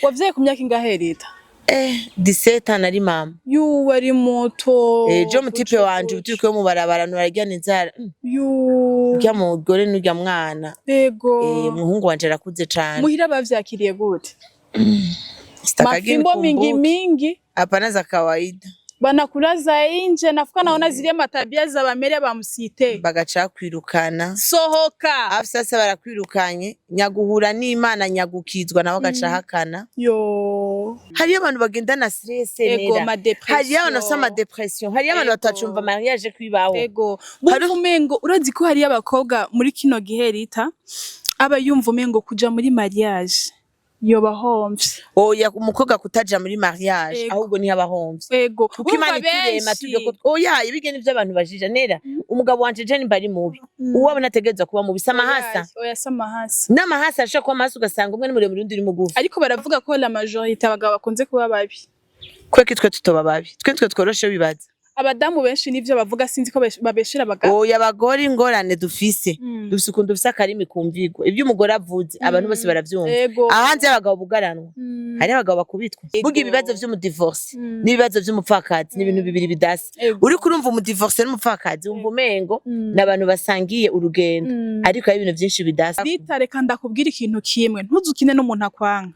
Wavyaye ku myaka ingahe, Rita? 17 nari mama. Yuwe, ari muto. Ejo mutipe wanje ubu turiko mu barabara nuraryana inzara. Urya mugore n'urya mwana. Umuhungu wanje arakuze cane. Muhira bavyakiriye gute? Sitakagira Mafimbo mingi nikumbuke. mingi. Hapana za kawaida. Banakulaza inje nafuka naona zile matabia za bamere bamusite. Bagaca kwirukana. Sohoka. Afu sasa barakwirukanye, nyaguhura n'Imana, nyagukizwa nawe agaca ahakana. Yo. Hariyo abantu bagendana stress. Ego. Nera. Ma dépression. Hariyo abantu bafise ama dépression, hariyo abantu batacumva mariage kwibaho. Ego. Bumva umengo, urazi ko hariyo abakobwa muri kino gihe, Rita, aba yumva umengo kuja muri mariage yoba ahomvye. Oya, umukobwa kutaja muri mariage ahubwo niho aba ahomvye. Kuko Urumva Imana iturema benshi. tujye ko oya ibigeni vy'abantu bajija nera. Umugabo wanje je nimba ari mubi, uwo abona ategerezwa kuba mubi si amahasa. Oya, si amahasa. N'amahasa ashobora kuba amahasa, ugasanga umwe ni muremure undi ni mugufi. Ariko baravuga ko la majorité abagabo bakunze kuba babi. Kweki twe tutoba babi? Twe tworoshe bibaza. Abadamu benshi nivyo bavuga, sinzi ko babeshera abagabo. Oya, abagore ingorane dufise, dufise ukuntu dufise akarimi kumvigwa. Ibyo umugore avuze abantu bose baravyumva. Ahanze y'abagabo bugaranwa, hari abagabo bakubitwa. Burya ibibazo vy'umu divorcé n'ibibazo vy'umupfakazi ni ibintu bibiri bidasa. Uriko urumva umu divorcé n'umupfakazi, wumva umengo ni abantu basangiye urugendo, ariko hari ibintu vyinshi bidasa. Rita, reka ndakubwira ikintu kimwe: ntuzukine n'umuntu akwanga.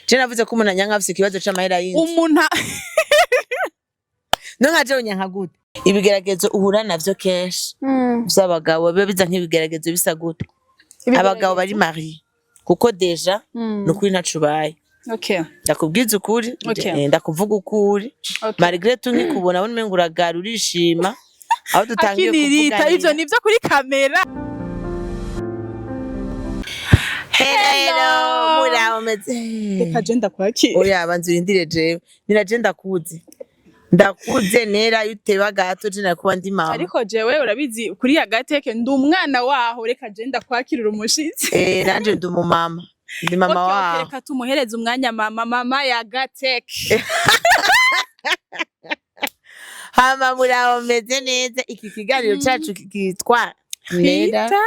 Je navuze ko umuntu anyanka afise ikibazo c'amahera y'inzu. Umuntu No nka jewe nyanka gute? Ibigeragezo uhura navyo kenshi vy'abagabo biba biza nk'ibigeragezo bisa gute? Abagabo bari mariés, kuko déjà ni ukuri ntaco ubaye. Ndakubwiza ukuri. Ndakuvuga ukuri. Malgré tout nkikubona abona umengo uragara, urishima aho dutangiye Akini Rita, kuvuganira. ivyo nivyo kuri kamera. Hello, muraho, meze? Reka je ndakwakira. Oya, banza urindire, jewe niraje ndakuze, ndakuze nera. Iyo uteba gato je nakuba ndi mama. Ariko jewe urabizi kuri ya gateke ndi umwana waho, reka je ndakwakirira umushitsi. Nanje ndi umumama, ndi mama Okay, waho. Reka tumuhereze umwanya mama ya gateke. Hama muraho, meze neza? Iki kiganiro cacu kitwa Nera Rita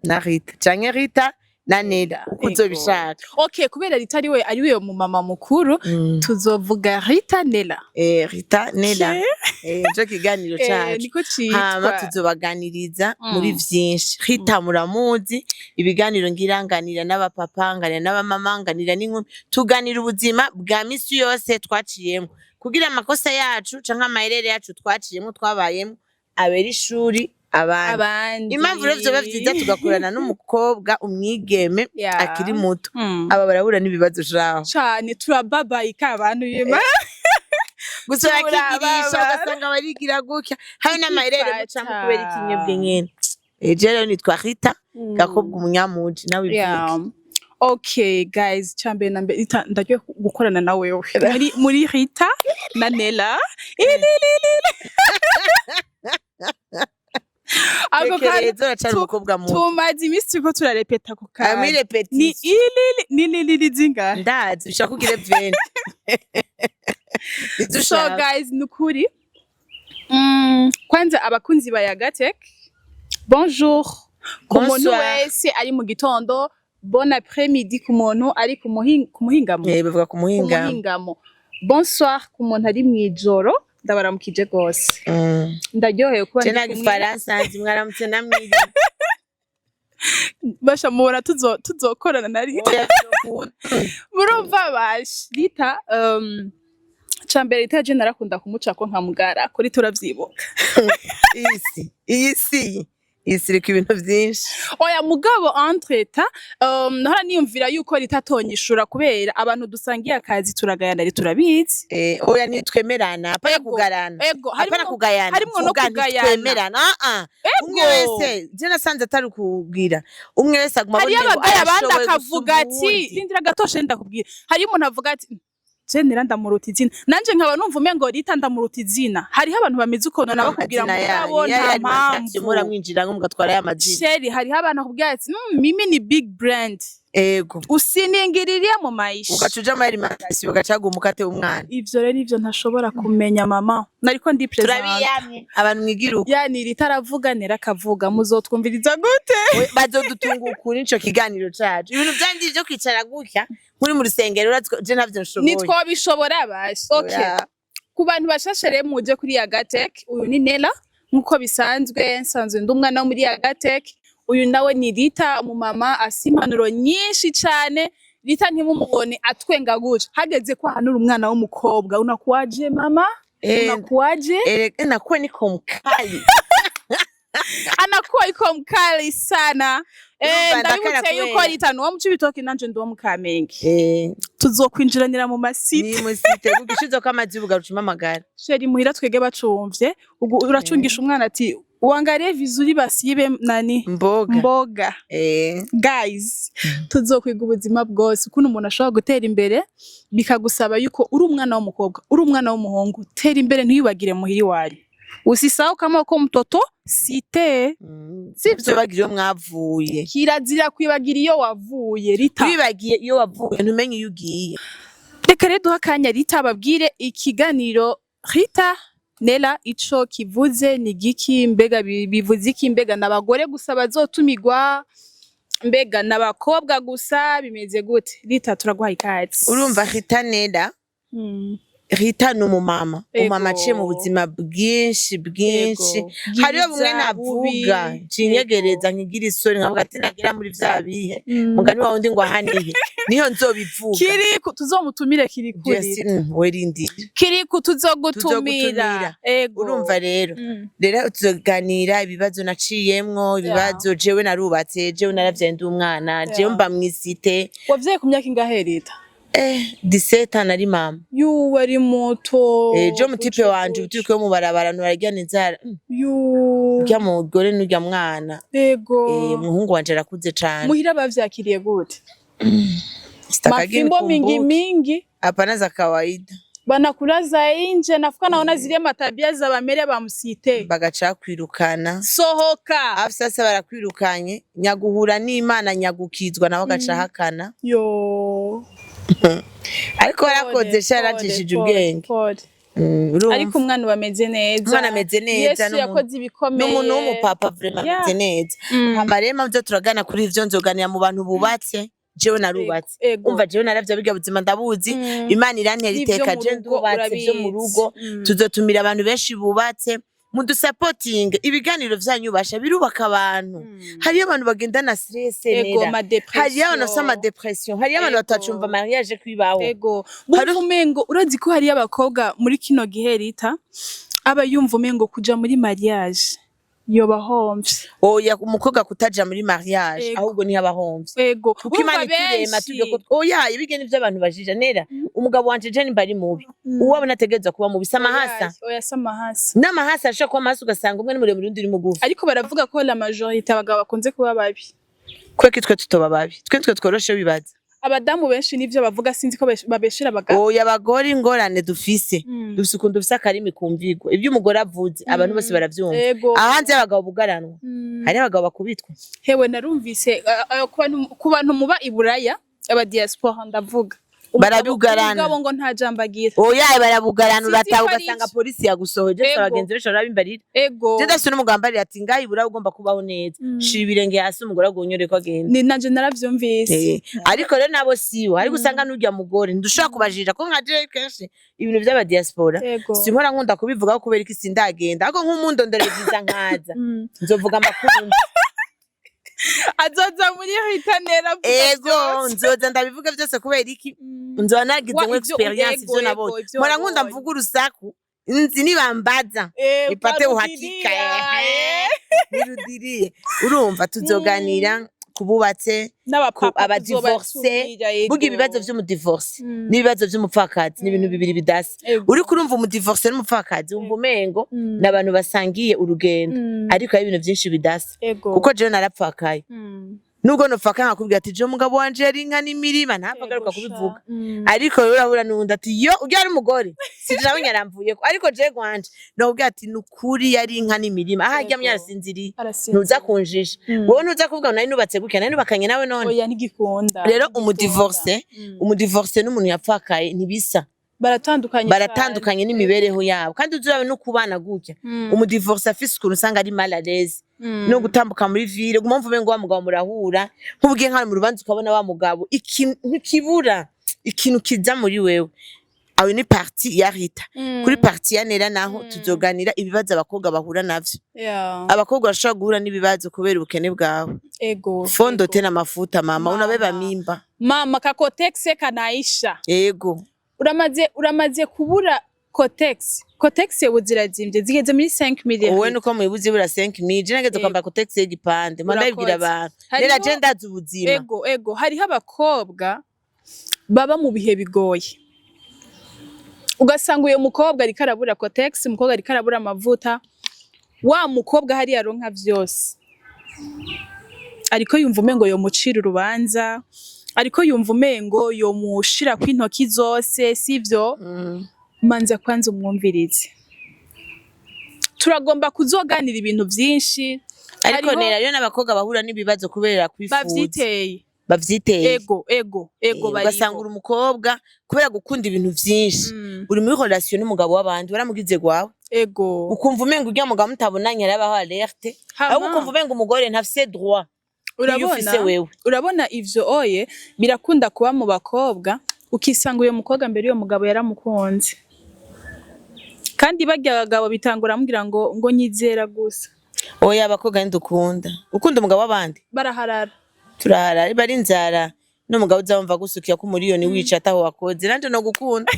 na Rita canke Rita na Nera, uko uzobishaka. Okay, kubera Rita ari we mu mama mukuru, tuzovuga Rita Nela. Rita Nera. Nico kiganiro cacu. Niko citwa. Hama tuzobaganiriza muri vyinshi. Rita muramuzi, ibiganiro ngira nganira n'abapapa, nganira n'abamama, nganira n'inkumi, tuganira ubuzima bwa misi yose twaciyemwo kugira amakosa yacu canke amaherere yacu twaciyemwo, twabayemwo, abera ishuri abandi. Abandi. Impamvu rero vyoba vyiza tugakorana n'umukobwa, umwigeme akiri muto, aba barahura n'ibibazo shaho. Cane, turababayika abantu bima. Gusa barakigirisha. Turababara. Ugasanga barigira gutya, hari n'amaherere mucamo kubera ikinyebwe nyene. Je rero nitwa Rita Gakobwa umunyamuji, nawe ivuge. Yeah. Okay guys, cyambere na mbere Rita, ndagiye gukorana na wewe muri Rita na Nela. Ililili. Ako kantu. Tekereza uracari umukobwa muto. Tumaze iminsi turiko turarepeta ako kantu. Ami Ni répétition. ilili ni lilili zingahe? Ndazi ushaka ugire 20. Izo So ushaka. guys, nukuri kwanza abakunzi ba Yagatek, bonjour ku muntu Bonsoir. wese ari mu gitondo, bon après-midi ku muntu ari ku muhingamo. Bavuga ku Ku muhinga. muhingamo, bonsoir ku muntu ari mw'ijoro. Ndabaramukije rwose. Ndaryohewe kuba Je ndi nta kumwe. gifaransa nzi, mwaramutse namwiriwe. Basha mubona tuzokorana na Rita. Oya, bizokunda. Murumva basha Rita, cambere Rita je narakunda kumucako nkamugara kuri, turavyibuka. Iyi si iyi si iriko ibintu vyinshi. Oya, mugabo entre-temps nahora niyumvira yuko Rita atonyishura kubera abantu dusangiye akazi turagayana, ari turabizi. Oya, ntitwemerana, apana kugarana. Ego. Apana kugayana. Harimwo no Vuga. kugayana. Ntitwemerana, ah ah. Umwe wese, je nasanze atari kubwira umwe wese aguma Hariyo abona ngo abagaya abandi arashoboye akavuga gusumba ati uwundi. Rindira gatoshe ndakubwira. Hariyo umuntu avuga ati: "Je Nera ndamuruta izina," nanje nkaba numva umengo Rita ndamuruta izina. Hariho abantu bameze uko none bakubwira Amazina mugabo yanyu nta yari mpamvu. muramwinjira ngo mugatwara ya mazina. Chéri, hariho abantu bakubwira ati: "Mimi ni big brand." Ego. Usiningiririe mu maisha. Ugaca uja muri alimentation, bagaca baguha umukate w'umwana. Ivyo rero nivyo ntashobora kumenya, mama. Nariko ndi present. Turabiyamye, abantu mwigira uko. Yani ritaravuga nera akavuga, muzotwumviriza gute? Bazodutunga ukuri nico kiganiro cacu. Ibintu vyanje vyo kwicara gutya nkuri mu rusengero, urazi ko je ntavyo nshoboye. Nitwobishobora basi. Okay. Oya. Ku bantu bashashe rero muje kuri Yagatek, uyu ni Nela, nkuko bisanzwe nsanzwe ndi umwana wo muri Yagatek. Uyu nawe ni Rita, umumama afise impanuro nyinshi cane. Rita ntimumubone atwenga gutya, hageze ko ahanura umwana w'umukobwa. Unakuwaje mama? Unakuwaje? Nakuwa niko mkali. Anakuwa iko mkali sana. Urumva ndabibutse ndakara yuko kubera. Rita ni uwo mu Cibitoke, nanje ndi uwo mu Kamenge. Tuzokwinjiranira mu ma cité. Ni mu cité kugishizo k'amazi bugarucuma amagara. Chéri, muhira twege bacumvye ugu uracungisha umwana ati uangalie vizuri basibe nani Mboga. Mboga. Guys, tuzokwiga ubuzima bwose, ukuntu umuntu ashobora gutera imbere bikagusaba yuko uri umwana w'umukobwa, uri umwana w'umuhungu, tera imbere, ntiyibagire muhira iwanyu. Usisahau kama uko mtoto cité. Sivyo, bagira iyo mwavuye. Kirazira kwibagira iyo wavuye, Rita. Wibagiye iyo wavuye ntumenye iyo ugiye. Reka rero duhe akanya Rita babwire ikiganiro Rita Nela ico kivuze ni giki. Mbega bivuze iki? Mbega n'abagore gusa bazotumirwa? Mbega n'abakobwa gusa? Bimeze gute? Rita, turaguhaye ikaze. Urumva Rita Nela, Rita ni umumama. Umumama aciye mu buzima bwinshi bwinshi. Hariho bumwe Bwiza, navuga bubi. cinyegereza nkigira isoni, nkavuga ati nagera muri vya bihe. Mugani wa wundi ngo ahanihe niho nzobivuga. Kiriku tuzomutumire, Kiriku. Yes, werindire. Kiriku tuzogutumira. Tuzogutumira. Ego. Urumva rero, rero tuzoganira ibibazo naciyemwo, ibibazo jewe narubatse, jewe naravyaye ndi umwana, jewe mba mw'i cité. Wavyaye ku myaka ingahe, Rita? 17 nari mama. Yuwe, ari muto. Je mu type wanje ubu turiko mu barabara nturaryana inzara. Yu. Urya mugore n'urya mwana. Umuhungu wanje arakuze cane. Muhira bavyakiriye gute? Sitakagi Mafimbo mingi nikumbuke. mingi. Hapana, za kawaida. Banakulaza inje nafuka naona zile matabia za bamere ba mu cité. Bagaca kwirukana. Sohoka. Afu sasa barakwirukanye, nyaguhura n'Imana, nyagukizwa nawe agaca ahakana. Yo. Ariko warakoze sha, yaracishije ubwenge. Pole. Urumva? Ariko umwana ubu ameze neza. Umwana ameze neza, Yesu yakoze ibikomeye. N'umuntu w'umupapa vraiment, ameze neza. Hama rero impamvu turagana kuri ivyo, nzoganira mu bantu bubatse. Jewe narubatse. Umva, jewe naravye biga buzima ndabuzi. Imana irantera N'ivyo iteka, mu je rugo ndubatse, vyo mu urabizi. rugo. Tuzotumira abantu benshi bubatse, mudusapotinge. Ibiganiro vyanyu basha birubaka abantu. Hariyo abantu bagendana stress, nera. Ma dépression. Hariyo abantu bafise ama dépression, hariyo abantu batacumva mariage kwibaho. Ego, bumva umengo, urazi ko hariyo abakobwa muri kino gihe, Rita, aba yumva umengo kuja muri mariage yoba ahomvye. Oya, umukobwa kutaja muri mariage ahubwo niho aba ahomvye. Kuko Imana Urumva iturema benshi tujye ko oya, ibigeni vy'abantu bajija nera. Umugabo wanje je nimba ari mubi, uwo abona ategerezwa kuba mubi, si amahasa. Oya, si amahasa. N'amahasa arashobora kuba amahasa, ugasanga umwe ni muremure undi ni mugufi. Ariko baravuga ko la majorité abagabo bakunze kuba babi. Kweki twe tutoba babi? Twe tworoshe bibaza. Abadamu benshi nivyo bavuga, sinzi ko babeshera abagabo. Oya, abagore ingorane dufise, dufise ukuntu dufise akarimi kumvigwa. Ibyo umugore avuze abantu bose baravyumva. Ahanze y'abagabo bugaranwa, hari abagabo bakubitwa. Hewe, narumvise ku bantu muba i Buraya, aba diaspora ndavuga. Barabugarana. Umugabo ngo nta jambo agira. Oya, barabugarana. Sinzi Urataha ko ari ugasanga ico. polisi yagusohoje. Abagenzi benshi barabimbarira. Je ndafise n'umugabo ambarira ati ngaha ibura ugomba kubaho neza, shira ibirenge hasi umugore agunyore ko agenda. Ni nanje naravyumvise. Ariko rero nabo siwe, ariko usanga n'urya mugore ntidushobora kubajija ko nka jewe kenshi ibintu vy'aba diaspora simpora nkunda kubivugaho kubera iki sindagenda, ariko nk'umundondorero vyiza nkaza nzovuga amakuru nzi. Azoza muri Ritanera avuga Ego. vyose. Nzoza ndabivuga byose kubera iki nzoba nagize Wa, nko experience, ego, ivyo ego, nabonye. ivyo Mpora nkunda wabonye. mvuga urusaku nzi nibambaza nipate uhakika. Utarudiria, Nirudiriye. Urumva, tuzoganira kububatse, ku n'abapapa aba divorcé. tuzobatumira, ego. Burya ibibazo vy'umu divorcé n'ibibazo vy'umupfakazi ni ibintu bibiri bidasa. Uriko urumva umu divorcé n'umupfakazi, wumva umengo ni abantu basangiye urugendo, ariko hari ibintu vyinshi bidasa. Kuko jewe narapfakaye. Nubwo nopfaka nkakubwira ati je umugabo wanje yari inka n'imirima, ntapfa agaruka kubivuga. Ariko rero urahura n'uwundi ati yo urya ari umugore sinzi nawe nyaramvuyeko, ariko je gwanje nokubwira ati nukuri yari inka n'imirima, aha aryamye arasinziriye. Arasinziriye. Ntuza kunjisha wowe, ntuza kuvuga ngo nari nubatse gutya, nari nubakanye nawe none. Oya, ntigikunda. Rero ntigikunda. Umudivorce, umudivorce n'umuntu yapfakaye ntibisa. Baratandukanye. Baratandukanye n'imibereho yabo, kandi uzurabe no kubana gutya. Umudivorce afise ukuntu usanga ari mal à l'aise no gutambuka muri ville, guma mvume ngo wa mugabo murahura, nk'ubugiye nka mu rubanza ukabona wa mugabo, ikintu ntikibura, ikintu kiza muri wewe. Ayo ni partie ya Rita. Kuri partie ya Nera naho tuzoganira ibibazo abakobwa bahura navyo. Abakobwa bashobora guhura n'ibibazo kubera ubukene bwawe. Fondo tena mafuta, mama. Mama. Unabeba mimba. Mama, ka Kotex kanaisha. Uramaze kubura Kotex. Kotex ubu zirazimvye, zigeze muri 5 million. Wowe nuko muyibuze ibura 5000, je nageze kwambara Kotex y'igipande, mba ndabibwira Urakoze. abantu. Nera, je ndazi ubuzima. Ego, hariho abakobwa baba mu bihe bigoye, ugasanga uyo mukobwa ariko arabura Kotex, umukobwa ariko arabura amavuta, wa mukobwa hariya aronka vyose, ariko yumva umengo yomucira urubanza, ariko yumva umengo yomushirako intoki zose, sivyo? Manza kwanza umwumvirize. Turagomba kuzoganira ibintu vyinshi. Ariko Hariho nera, rero n'abakobwa bahura n'ibibazo kubera kwifuza. Bavyiteye. Bavyiteye. Ego, bariho. Ugasanga uri umukobwa, kubera gukunda ibintu vyinshi, uri muri relation n'umugabo w'abandi, waramugize gwawe. Ukumva umenga urya mugabo mutabonanye arabaho alerte, ahubwo ukumva umenga umugore ntafise droit iyo Urabona, ufise wewe. urabona ivyo oye birakunda kuba mu bakobwa, ukisanga uyo mukobwa mbere uyo mugabo yaramukunze, kandi barya abagabo bitangura amubwira ngo nyizera gusa. Oya, abakobwa ntidukunda ukunda umugabo w'abandi. Baraharara. Turahara, riba ari inzara n'umugabo uzamva gusukiya ko umuriyoni wica ataho wakoze, nanje no gukunda.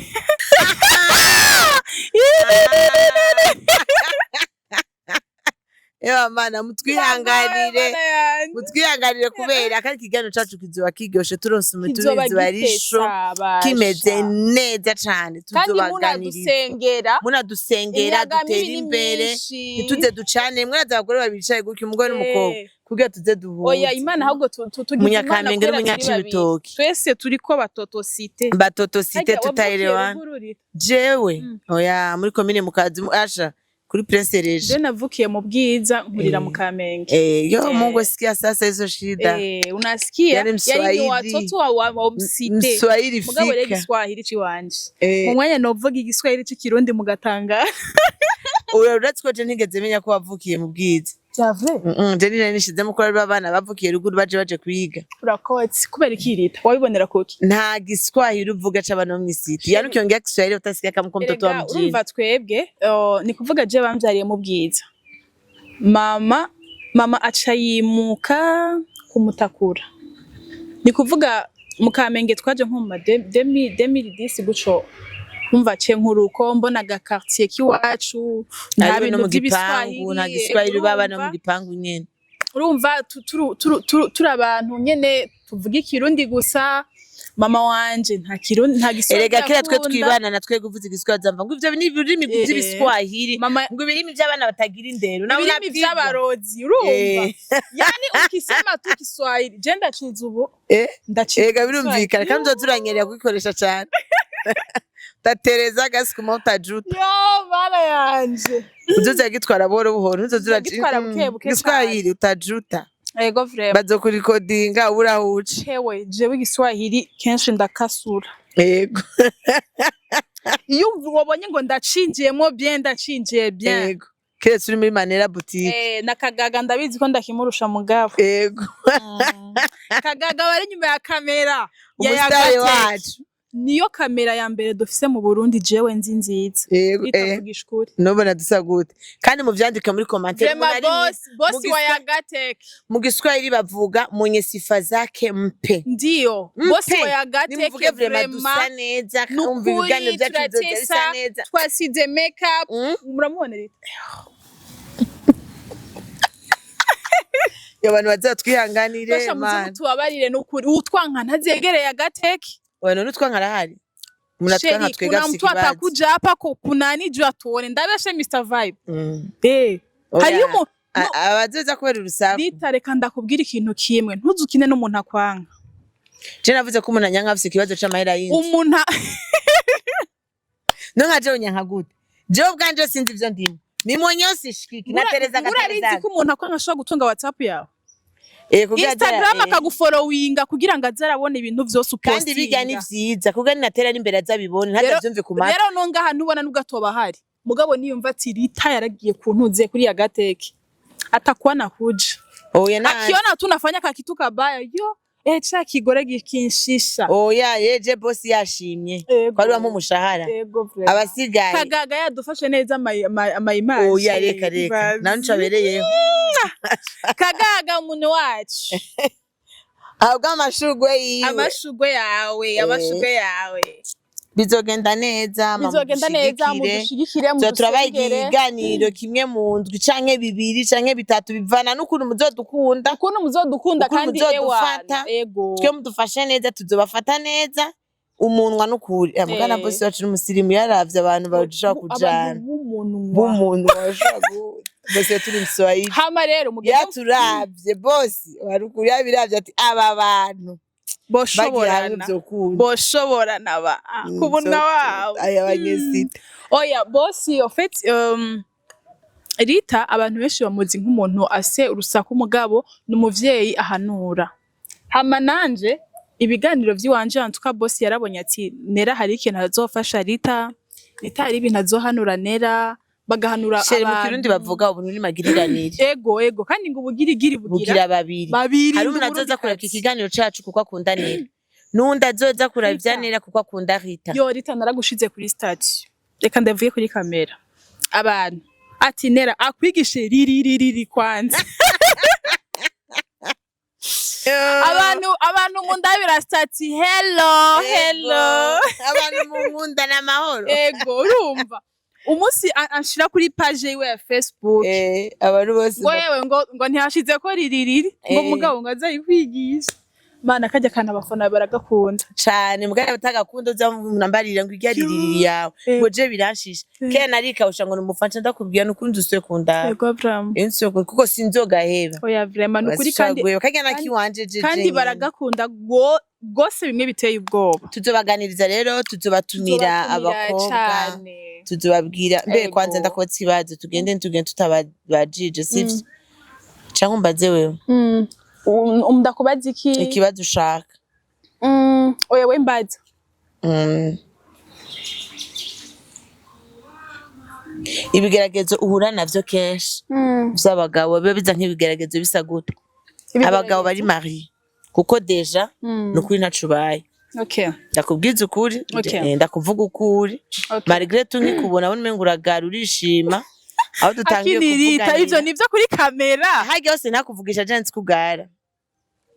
Ewa mana, mutwihanganire. Mana yanje. Mutwihanganire kubera akari ikiganiro cacu kizoba kiryoshe turonse Kizoba umutubizi barisho gitesa, basha. kimeze neza cane. Kandi Tuzobaganiriza. munadusengera. Munadusengera Imiyaga dutere mibi ni imbere. myinshi. Ntituze ducane, mwarazi abagore babiri bicaye gutya, umugore n'umukobwa, kugira tuze duhuze. Oya, Imana ahubwo tugize Imana Umunyakamenge kubera turi babiri. n'umunyacibitoki. Twese turiko batotosite. Batotosite. Harya wavukiye Tutaelewana. ruguru, Rita? Jewe oya, muri komine Mukazi, asha kuri Prince Reje. Je navukiye mu Bwiza, nkurira mu Kamenge. Eh, yo. Mungu, sikia sasa hizo shida. Eh, unasikia? Yani Yani ni Mswahili. watoto wa msite. Mswahili Mugabo rero fika. igiswahili ciwanje. Mu mwanya novuga igiswahili c'ikirundi mugatanga. Ura, uretse ko je ntigeze menya ko wavukiye mu Bwiza. Javre. Je nari nishizemo ko ari abana bavukiye ruguru baje kwiga. Urakotse kubera iki, Rita? Wabibonera kuki? Nta Giswahili uvuga c'abantu bo mw'isiti, yani ukiongea Kiswahili utasikia kama uko mtoto wa Erega mjini. urumva twebwe, ni kuvuga je bamvyariye mu Bwiza. Mama aca yimuka kumutakura. Ni kuvuga mu Kamenge twaje nko mu ma 2010 guco. Umva ce nkuruko mbona aga quartier k'iwacu, nta Hariho no bintu mu gipangu nta vy'ibiswahili. Giswahili babana mu Urumva? gipangu nyene. Urumva turi abantu nyene tuvuga ikirundi gusa. Mama wanje nta kirundi, nta giswahili Erega kera twe akunda. twibana na twe kuvuza igiswahili zamva ngo ivyo ni ibirimi vy'ibiswahili, Mama ngo ibirimi vy'abana batagira indero nawe ibirimi unavyigwa. vy'abarozi, urumva? Yani ukisema tu Kiswahili, je ndaciza ubu. Ndaciza Ega birumvikana. Igiswahili. Kandi uzoza uranyerera kugikoresha cane, utatereza agasi utajuta. Yo mana yanje. Uzoza uragitwara buhoro buhoro, ntuzoza Ndagitwara buke buke. Igiswahili utajuta. Ego, vraiment. Bazokurikodinga uburahuce. Hewe, jewe igiswahili kenshi ndakasura. Iyo wabonye ngo ndacinjiyemo bien, ndacinjiye bien. Yego, keretse uri muri Manera Boutique. Eh, na Kagaga ndabizi ko ndakimurusha mugabo. Kagaga bari inyuma ya kamera ya Umusitari Yagatech. wacu. Niyo kamera ya mbere dufise mu Burundi, jewe nzi nziza. Itavugisha ukuri. Nubona dusa gute, kandi muvyandike muri commentaire. Vraiment, boss mu wa Yagatech. Mu Giswahili bavuga mwenye sifa zake mpe. Ndio. Mpe. Boss wa Yagatech. Nimuvuge vraiment dusa Vraiment. neza, umva ibiganiro Nukuri byacu bizoza bisa turatesa. neza. Twasize makeup. Muramubona rero. Abantu bazatwihanganire. Basha muze Man, mutubabarire nukuri. Utwanka ntazegereye Yagatech. oya, none utwanka arahari, umuntu atwanka Sheri, twega kuna afise mtu ikibazo. atakuja hapa kunani juu atuone. Ndabeshe, Mr Vibe? Oya. Hariyo umu Abazoza kubera urusaku. Rita, reka ndakubwira ikintu kimwe: ntuzukine n'umuntu akwanga. Je navuze ko umuntu anyanka afise ikibazo c'amahera y'inzu. Umuntu No nka jewe unyanka gute? Jewe ubwanje sinzi ivyo ndimo, mimi sishikiki na Tereza. Urabizi Gatereza. ko umuntu akwanga ashobora gutunga WhatsApp yawe, Eh, kugira aze- Instagram, akagufollowinga kugira ngo aze arabona ibintu vyose Kandi bijya ni upostinga. vyiza, kuko ninatera n'imbere azabibone, ntazavyumve ku matwi. Rero no ngaha ntubona nubwo atoba ahari, mugabo niyumva ati Rita yaragiye kuntuze kuri ya gateke, atakuwa nakuja. Oya na Akiona tu nafanya kakitu kabaya yo, cha kigore gikinshisha. Oya, yeje bosi yashimye Ego. ko ari wampa umushahara. Ego, vraiment. Abasigaye. Kagaga yadufashe neza ama image. Oya, reka reka, nawe nico abereyeho. Kagaga umuntu wacu. Ahabwa amashurwe yiwe. Amashugwe yawe, amashugwe yawe. Bizogenda neza. Bizogenda neza. Mudushigikire. Tuba turabaha Mudusengere. ikiganiro kimwe mu ndwi canke bibiri canke bitatu, bivana n'ukuntu muzodukunda. Ukuntu muzodukunda. Ukuntu Kandi muzodufata. ewana, ego. Twe mudufashe neza, tuzobafata neza. Umunwa n'ukuri mugana. Bosi wacu n'umusirimu, yaravye abantu bashobora kujana. Abantu b'umunwa. B'umuntu bashobora bose turi Mswahili. Hama rero mugende. Yaturavye bosi warukuri, yabiravye ati aba bantu bagiye hamwe Boshoborana. vyokunda. Boshoborana ba ku munwa wabo. Aya banyesita. Oya bosi, en fait, Rita abantu benshi bamuzi nk'umuntu ase urusaku, umugabo ni umuvyeyi ahanura. Hama nanje ibiganiro vy'iwanje, antuka bosi yarabonye ati Nera hari ikintu azofasha Rita, Rita hari ibintu azohanura Nera, bagahanura Chéri, mu abantu. Kirundi bavuga ubuntu ni magiriranire. Ego ego, kandi ngo ubugirigiri bugira Bugira babiri. Babiri. Hari umuntu azoza kuraba iki kiganiro cacu kuko akunda Nera, n'uwundi azoza kuraba ivya Rita. Nera kuko akunda Rita. Yo Rita, naragushize kuri statut, reka ndavuye kuri kamera, abantu ati Nera akwigishe riri kwanza. Abantu mundabira statut, hello hello. Abantu munkunda n'amahoro. Ego, urumva umunsi anshira kuri page yiwe ya Facebook, Abantu bose ngo yewe, ngo ntiyashize ko riririri ngo mugabo ngo azayikwigisha. Mana, kajya kantu abafana baragakunda. Cane, mugabo batagakunda uza nambarira ngo irya ririri yawe ngo je biranshisha. Kera narikawusha ngo numufasha, ndakubwira nukundi usuye kundaba. Ego, Abraham. Insuye kuko sinzogaheba. Oya, vraiment, nukuri kandi kajya nakiwanje je kandi jenyene. Baragakunda gose bimwe biteye ubwoba. Tuzobaganiriza rero, tuzobatumira Tuzobatumira abakobwa, cane. tuzobabwira mbe. Ego. Kwanza ndakubaza ikibazo, tugende ntitugende tutabajije, sivyo? Canke umbaze wewe. Ndakubaza iki? Ikibazo ushaka. Oya, we mbaza. Ibigeragezo uhura navyo kenshi vy'abagabo biba biza nk'ibigeragezo bisa gute, abagabo bari mariés? Kuko déjà nukuri ntaco ubaye. Ndakubwiza ukuri. Ndakuvuga ukuri. Malgré tout nkikubona abona umengo uragara, urishima aho dutangiye Akinirita ivyo kuvuganira. nivyo kuri kamera. Harya hose ntakuvugisha, je nzi kugara,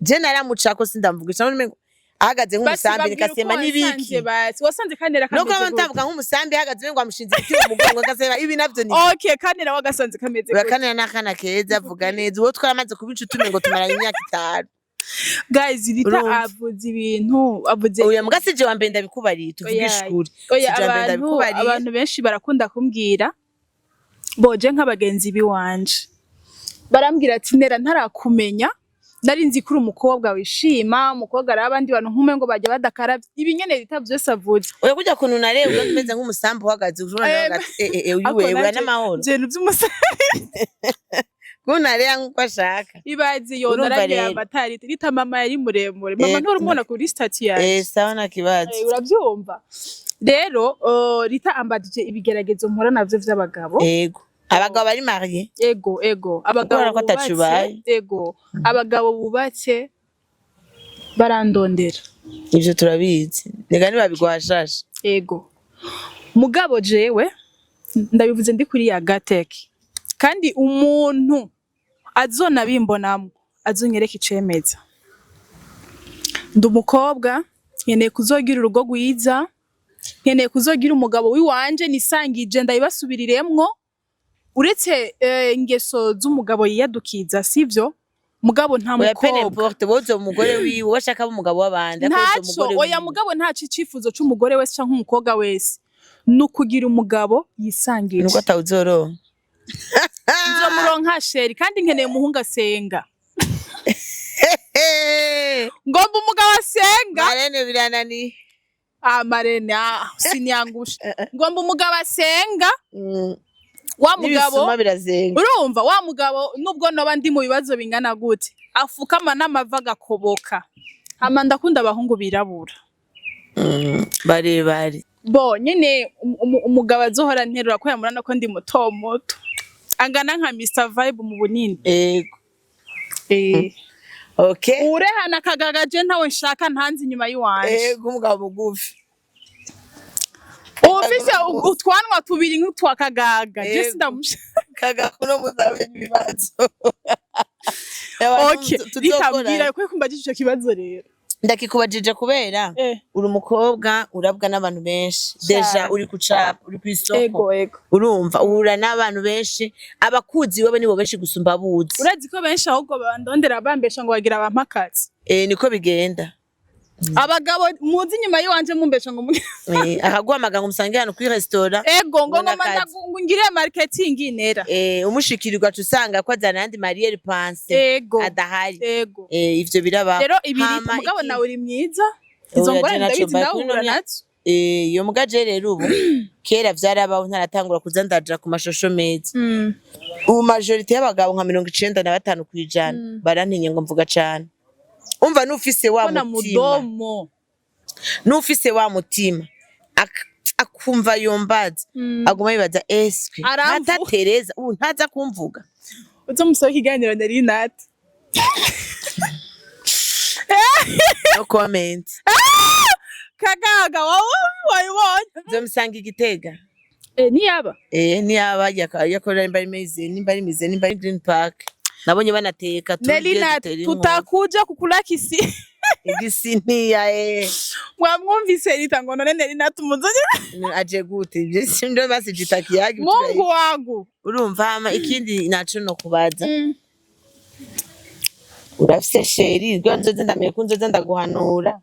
je naramucako sindamvugisha, abona umengo ahagaze nk'umusambi. Basi babwira Nikasema uko nibiki? wasanze, basi wasanze kanera Nuko kameze gute? ntavuga nk'umusambi ahagaze, umengo amushinze igiti mu mugongo, akasema ibi navyo ni Okay, kanera wagasanze kameze gute? Urakanira n'akana keza, avuga neza, uwo twaramaze kuba inshuti umengo tumaranye imyaka 5. Guys, Rita Urumva? avuze ibintu avuze. Oya, muga sije wa mbere ndabikubariye, tuvugishe Oya. ukuri. Oya. Sije wa mbere Abantu ndabikubariye. abantu benshi barakunda kumbwira boje nk'abagenzi biwanje, barambwira ati Nera ntarakumenya nari nzi ko uri umukobwa wishima, umukobwa ari abandi bantu nkume ngo bajya badakaravye, ibi nyene Rita vyose avuze. Oya, kurya kuntu nareba umeze nk'umusambi uhagaze, ushobora nawe ati eh eh uyu Ako wewe nanje n'amahoro. Ibintu vy'umusambi. Kuntu nk'uko ashaka. Ibaze yo Urumva naragira rero. amatari Rita, mama yari muremure, mama ntura umubona kuri statut yanje. Sawa, nta kibazo. Uravyumva rero, Rita ambajije ibigeragezo mpura navyo vy'abagabo. Ego, abagabo bari mariés. Ego ego, abagabo Kubera ko ataco bubatse ubaye. Ego, abagabo bubatse barandondera. Ivyo turabizi, nega ntibabigwashasha. Ego, mugabo jewe ndabivuze ndi kuri ya gateke, kandi umuntu azonabimbonamwo azonyereka icemeza. Ndi umukobwa nkeneye kuzogira urugo rwiza, nkeneye kuzogira umugabo wiwanje nisangije, ndabibasubiriremwo. Uretse ingeso z'umugabo yiyadukiza, sivyo? Mugabo nta Oya, peu mukobwa n'importe, bozo umugore wiwe washaka umugabo w'abandi, ariko woza ntaco umugore oya wiwe. Mugabo ntaco, icifuzo c'umugore wese canke umukobwa wese ni ukugira umugabo yisangije. Nuko atawuzoronka. Nzomuronka chéri, kandi nkeneye umuhungu asenga. Ngomba umugabo asenga. Marraine, birananiye. Ah, marraine, ah, siniangusha. Ngomba umugabo asenga. Wa mugabo N'ibisuma birazenga. Urumva wa mugabo, nubwo noba ndi mu bibazo bingana gute, afukama n'amavi agakoboka. Hama ndakunda abahungu birabura. Barebare. Bo nyene umugabo azohora nterura ko yamurana ko ndi muto muto, angana nka Mr Vibe mu bunini. Ego. Eh. Okay. Urehana akagagaje ntawe nshaka, ntanzi inyuma y'iwanje. Ego, umugabo mugufi. Ufise utwanwa tubiri nk'utwa Kagaga, je Ego. sindamushaka. Kagakuno muzabe ibibazo. Okay, ritambwira ko kumbajije ico kibazo rero. Ndakikubajije kubera uri umukobwa urabwa n'abantu benshi, déjà uri kucapa, uri kw'isoko. Ego ego. Urumva uhura n'abantu benshi, abakuzi wewe nibo benshi gusumba abuzi. Urazi ko benshi ahubwo bandondera bambesha ngo bagira bampakazi. Eh, niko bigenda. Abagabo muzi inyuma y'iwanje mumbesha ngo Akaguhamagara ngo umusange hano kuri restaurant. Ego, ngo Ngo ngoma n'akazi. Ngo ngire marketing nera. Umushikira ugaca usanga ko azana ayandi arrière pensée adahari. Ivyo birabaho. Rero ibiri Hama mugabo nawe uri mwiza, izo Oya, ngorane je naco ndabizi, mbaye nawe kuri uhura ino nazo. Iyo mugaje rero ubu, kera vyarabaho ntaratangura kuza ndaja ku mashosho meza. Ubu majorité y'abagabo nka 95% barantinye ngo mvuga cane. Umva, nufise wa Kona mutima, mudomo. Nufise wa mutima akumva yombaza, aguma yibaza eske Aramvuga. ntata Tereza ubu ntaza kumvuga. Uzomusaba ikiganiro nari nati. No comment. Kagaga wowe wayibonye. Nzomusanga Igitega. Eh, niyaba. Niyaba yakorera nimba ari meze, nimba ari mize, nimba ari Green Park, nabonye banateka, turye, Nelina, dutere inkuru. Tutakuja kukulakisi. Igisiniya eh. Mwamwumvise Rita ngo none Nelina tumuzanye. Aje gute? Ivyo sindo basijita kiyagi. Mungu wangu. Urumva, hama ikindi naco no kubaza, urafise chéri? Rwa nzoze ndamenye ko nzoze ndaguhanura.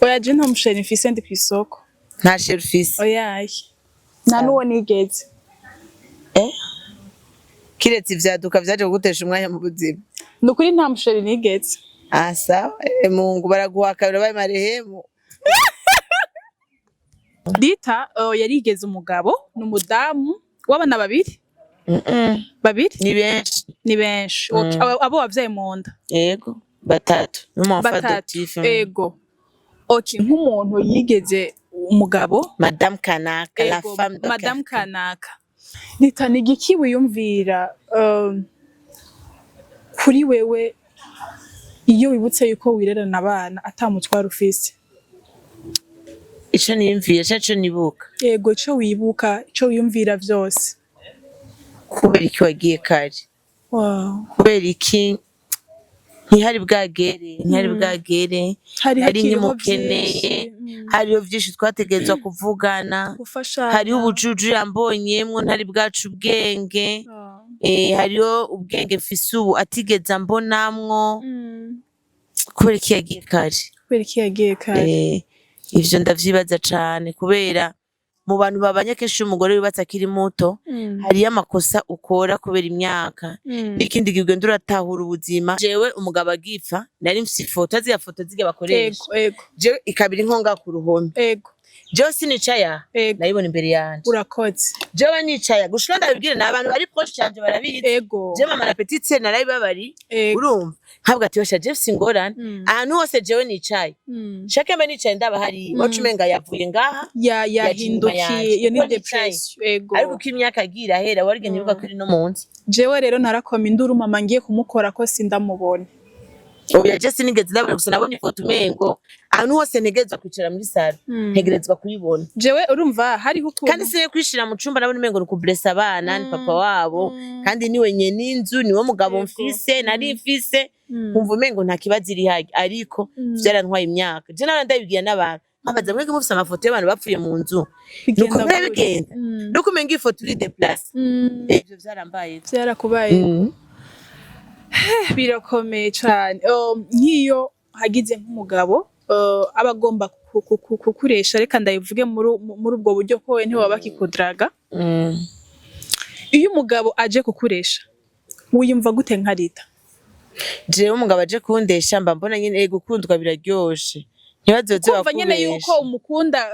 Oya, je nta mu chéri mfise, ndi kw'isoko. Nta chéri ufise? Oyaye, nta n'uwo nigeze. Kiretse ivyaduka vyaje kugutesha umwanya mu buzima. Ni ukuri nta mu chéri nigeze. Ah, sawa. Mungu baraguhaka, barabaye marehemu. Rita yarigeze umugabo, ni umudamu w'abana babiri. Babiri? Ni benshi. Ni benshi. Okay. Abo wavyaye mu nda? Yego, batatu n'umu Batatu. adoptif. Ego, okay, nk'umuntu yigeze umugabo, Madame Kanaka, la Ego, femme de Madame quartier. Kanaka Rita, ni igiki wiyumvira kuri wewe iyo wibutse yuko wirerana abana ata mutwaro ufise? Ico niyumviye canke ico nibuka? Yego, ico wibuka, ico wiyumvira vyose. Kubera iki wagiye kare? Kubera iki ntihari bwagere, ntihari bwagere? Hari Hari hakiriho nkimukeneye. vyinshi. Hariho vyinshi twategerezwa kuvugana. Gufashanya. Hariho ubujuju yambonyemwo ntari bwacu ubwenge. Hariho ubwenge mfise ubu atigeze ambonamwo. Kubera iki yagiye kare? Kubera iki yagiye kare? Ivyo ndavyibaza cane, kubera mu bantu babanye kenshi, iyo umugore yubatse akiri muto, hariyo amakosa ukora kubera imyaka n'ikindi gihe ugenda uratahura ubuzima. Jewe umugabo agipfa nari mfise ifoto, ziriya foto zirya bakoresha, ego ego jewe ikaba iri nko ngaha ku ruhome. Jewe sinicaye aha, nayibona imbere yanje. Urakoze. Jewe nicaye gushika ndabibwire ni abantu bari proche canje barabizi. Jewe mama na petite sœur narabibabari. Urumva ntabwo ati yosha, jewe mfise ingorane ahantu hose jewe nicaye, shake mbe nicaye ndaba hariya wacu umenga yavuye ngaha, ya yaje inyuma yahindukiye yanje. Iyo ni Kuko nicaye. dépression, ego. Ariko uko imyaka yagiye irahera, warigenda ibuka ko iri no munsi. Jewe rero narakoma induru mama ngiye kumukora ko sindamubona. Oya, je sinigeze ndabona, gusa nabonye ifoto umengo ahantu hose ntegerezwa kwicara muri salon ntegerezwa kuyibona. Jewe urumva hariho ukuntu Kandi sinye kwishira mu cumba, nabona umengo ni kublessa abana, ni papa wabo, kandi niwe nyene inzu, niwe mugabo mfise, nari mfise. Nkumva umengo nta kibazo iri harya, ariko vyarantwaye imyaka. Je nara ndabibwira n'abantu, nkabaza: mwebwe mufise amafoto y'abantu bapfuye mu nzu, Bigenda nuko biba gute? bigenda? Nuko umenga ifoto uri déplacée. Ivyo vyarambaye. Vyarakubaye. Birakomeye cane. Nk'iyo hagize nk'umugabo aba agomba kukuresha, reka ndabivuge muri ubwo buryo, ko we ntiwaba bakikudraga. Iyo umugabo aje kukuresha Wiyumva gute nka Rita? Jewe umugabo aje kundesha, mba mbona nyene gukundwa biraryoshe, ntibazoze Kumva nyene yuko bakubesha. umukunda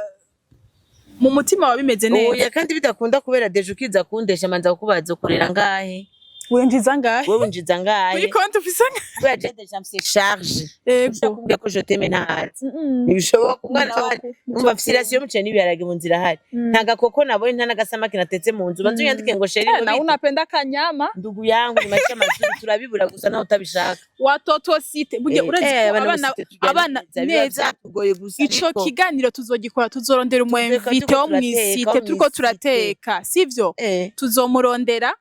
mu mutima wawe bimeze neza. Oya, kandi bidakunda, kubera déjà ukiza kundesha manza kukubaza: ukorera ngahe? Winjiza ngahe? Wewe winjiza ngahe? Kuri konti ufise angahe? Kubera je déjà mfise charge. Ushaka kumbwira ko je t'aime ntazi, ntibishoboka. Umwana wawe umva mfise i ration y'umuceri n'ibiharage mu nzira ahari, nta gakoko nabonye, nta n'agasamaki natetse mu nzu, banza unyandike ngo chéri, ngo Na bite? Unapenda kanyama. Ndugu yangu, ni maisha mazuri, turabibura gusa nawe utabishaka. Watoto cité burya urazi ko abana abana bose tujyana abana neza, biba neza. vyatugoye gusa. Ico Ariko kiganiro tuzogikora, tuzorondera umu Tuzoreka invité turiko wo turateka, mw'isite. wo Turiko mw'isite. turateka, sivyo? Eh. Tuzomurondera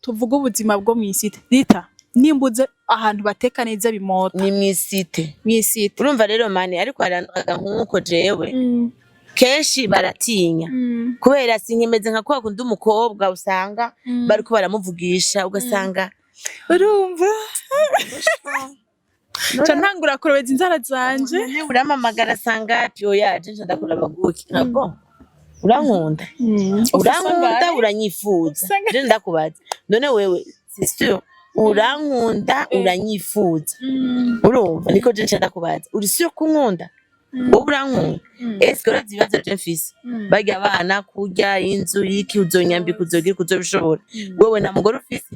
tuvuge ubuzima bwo mw'isite. Rita, nimbuze ahantu bateka neza bimota. Ni mw'isite. Mw'isite. Urumva rero mani, ariko harandaga nk'uko jewe kenshi baratinya, kubera sinkimeze nka kwa kundi umukobwa usanga bariko baramuvugisha, ugasanga Urumva ca ntangura kurobeza inzara zanje. None urampamagara sangapi? Oya, je nca ndakura baguki ntabwo urankunda, urankunda, uranyifuza. Usanga- Je ndakubaza: none wewe, c'est sûr urankunda, uranyifuza? Urumva niko je nca ndakubaza: uri sûr ko unkunda? Wowe urankunda? Eske urazi ibibazo je mfise? Barya abana, kurya, inzu, iki, uzonyambika, uzogira, uzobishobora? Wewe nta mugore ufise,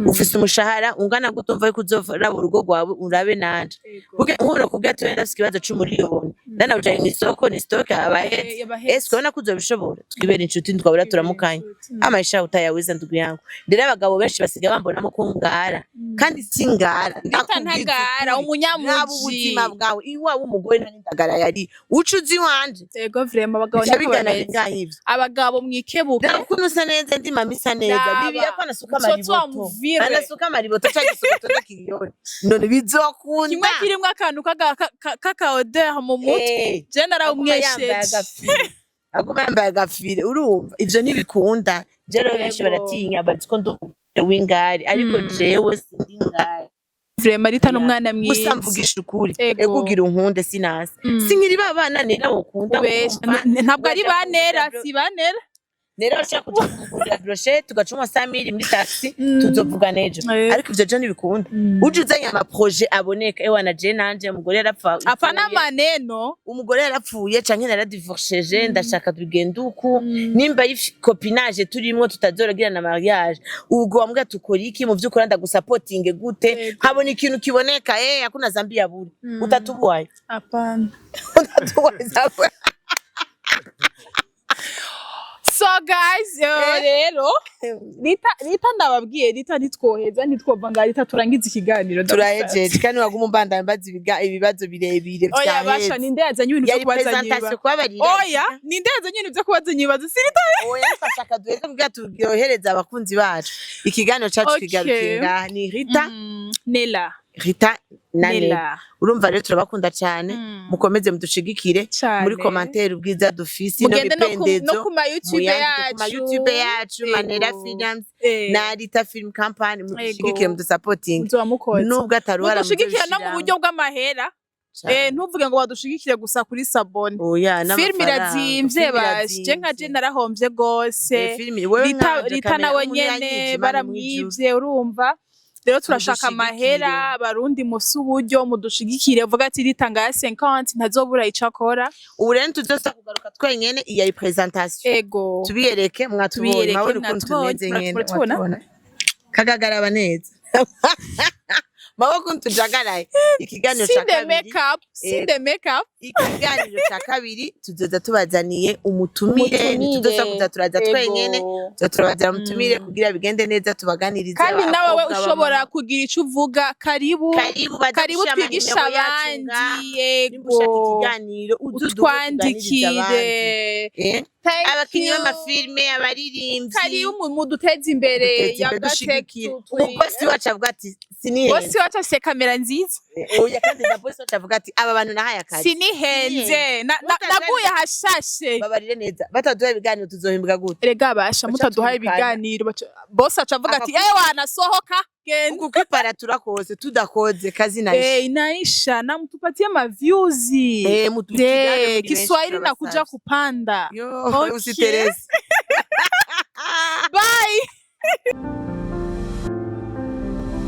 ufise umushahara ungana gute? Umva yuko uzoraba urugo rwawe, urabe nanje. Kuko nkubona kubwira ati wenda ndafise ikibazo c'umuriyoni, ndanawujaye mw'isoko, ni stock abahetse. Eske urabona ko uzobishobora? Twibera inshuti, twabura turamukanya, amaisha utayaweza ndugu yangu. Rero abagabo benshi basigaye bambonamo ko ngara, kandi si ngara. Rita ntagara, umunyamuji. Raba ubuzima bwawe iwawe, umugore nta n'indagara yari uca uzi iwanje. Ego vraiment, abagabo Bica niko bigana bameze. bingahe ivyo? Abagabo mwikebuke. Raba ukuntu usa neza, ndi mama isa neza. Raba. Bibiya ko anasuka Mtoto wa amariboto. mvire. Anasuka amariboto canke isukoto ndakiriyoni, none bizokunda? Kimwe kirimwo akantu k'aka odeur mu mutwe. Je Aguma yambaye narawumwesheje. agafire, aguma yambaye agafire. Urumva ivyo ntibikunda. Je rero benshi baratinya, bazi ko ndi umugore w'ingari, ariko jewe sindi ingari. Vraiment, Rita n'umwana Gusa mwiza. mvugisha ukuri. Ego. Ego, ugira unkunde, sinasi sinkiri ba bana nera wokunda. Ubesha. Ntabwo ari banera, si banera. Rero ushaka kuja kugurira brochette, ugacumwa 100 000 muri taxi, tuzovugana ejo. Ariko ivyo je ntibikunda. Uje uzanye ama projets aboneka, ewa na je nanje umugore yarapfa. Apana maneno. Umugore yarapfuye canke naradivorceje, ndashaka tugende uku. Nimba ari copinage turimwo, tutazoragira na mariage, ubwo wambwira tukora iki mu vy'ukuri, ndagusapotinge gute? Nkabona ikintu kiboneka. Hakuna zambi ya bure. Utatubuwayo. Apana. Utatubuwayo zambi. So guys, rero Rita, ndababwiye, Rita ntitwoheza, ntitwova nga Rita turangiza ikiganiro, ndagusavye. Turahejeje, kandi waguma umbandanya mbaza ibibazo birebire. Oya basha. Vyaheze. Ninde yazanye ibintu vyo Yari kubazanya presentation ibibazo? kubabarira. Oya, ninde yazanye ibintu vyo kubazanya ibibazo? Si Rita? Oya, twashaka duheze kugira turyohereze abakunzi bacu. Ikiganiro cacu kigarukiye ngaha. Ni Rita. Nela. Rita na Nela. Nela. Urumva rero turabakunda cyane. Mukomeze mudushigikire Cane. muri commentaire, ubwiza dufise ino Mugende no ku, bipendezo. no ku ma YouTube Muyandike ku ma yacu. YouTube yacu. Ego. Manera Films na Rita Film Company, mudushigikire, mudusapotinge. Muzoba mukoze. Nubwo ataruhara. Mudushigikire no mu buryo bw'amahera. Ntuvuge ngo badushigikire gusa kuri s'abonner. Oya. Filime irazimvye bashe, je nka je narahomvye gose. Rita nawe nyene baramwivye. Urumva rero turashaka Mudushigikire. amahera. Abarundi mufise uburyo, mudushigikire, uvuga ati Rita ngaya 50 ntazobura ico akora. Ubu rero tuzosa kugaruka twenyene, iyi presentation. Ego. Tubiyereke, mwatubonye. Tubiyereke, Mwabona ukuntu mwatubonye, tumeze nyene. muratubona? Mwatubona. Kagagaraba neza maboko ukuntu tujagaraye. Ikiganiro See ca the kabiri. makeup, see the makeup. Ikiganiro ca kabiri tuzoza tubazaniye umutumire. Umutumire. Ntituzosa kuza turaza twenyene, tuza turabazana umutumire kugira bigende neza, tubaganirize. Kandi nawe we Abakobwa, ushobora abamama. kugira ico uvuga, karibu. Karibu, baze Karibu gushira twigisha amanimero yacu abandi. ngaha. Nimba ushaka ikiganiro, uze uduhe tuganirize abandi. Utwandikire. Thank Abakinyi you. b'amafilme, abaririmbyi. Karibu muduteze imbere. Duteze imbere, Yagatech. dushigikire. Umubosi wacu avuga ati sinihenze. Bosi wacu afise kamera nziza. Oya, kandi na bosi wacu avuga ati aba bantu nahaye akazi. Sinihenze. Naguye hashashe. Babarire neza, bataduha ibiganiro tuzohimbwa gute? Erega basha, Baca mutaduhaye twirukana. ibiganiro, bosi aca avuga ati ewa nasohoka, genda. Uku kwipara turakose, tudakoze kazi naisha. Inaisha na mtupatie ma views. Mutushigikire muri benshi, Kiswahili nakuja turabasavye. kupanda. Yo, Okay. usiterese. Bye.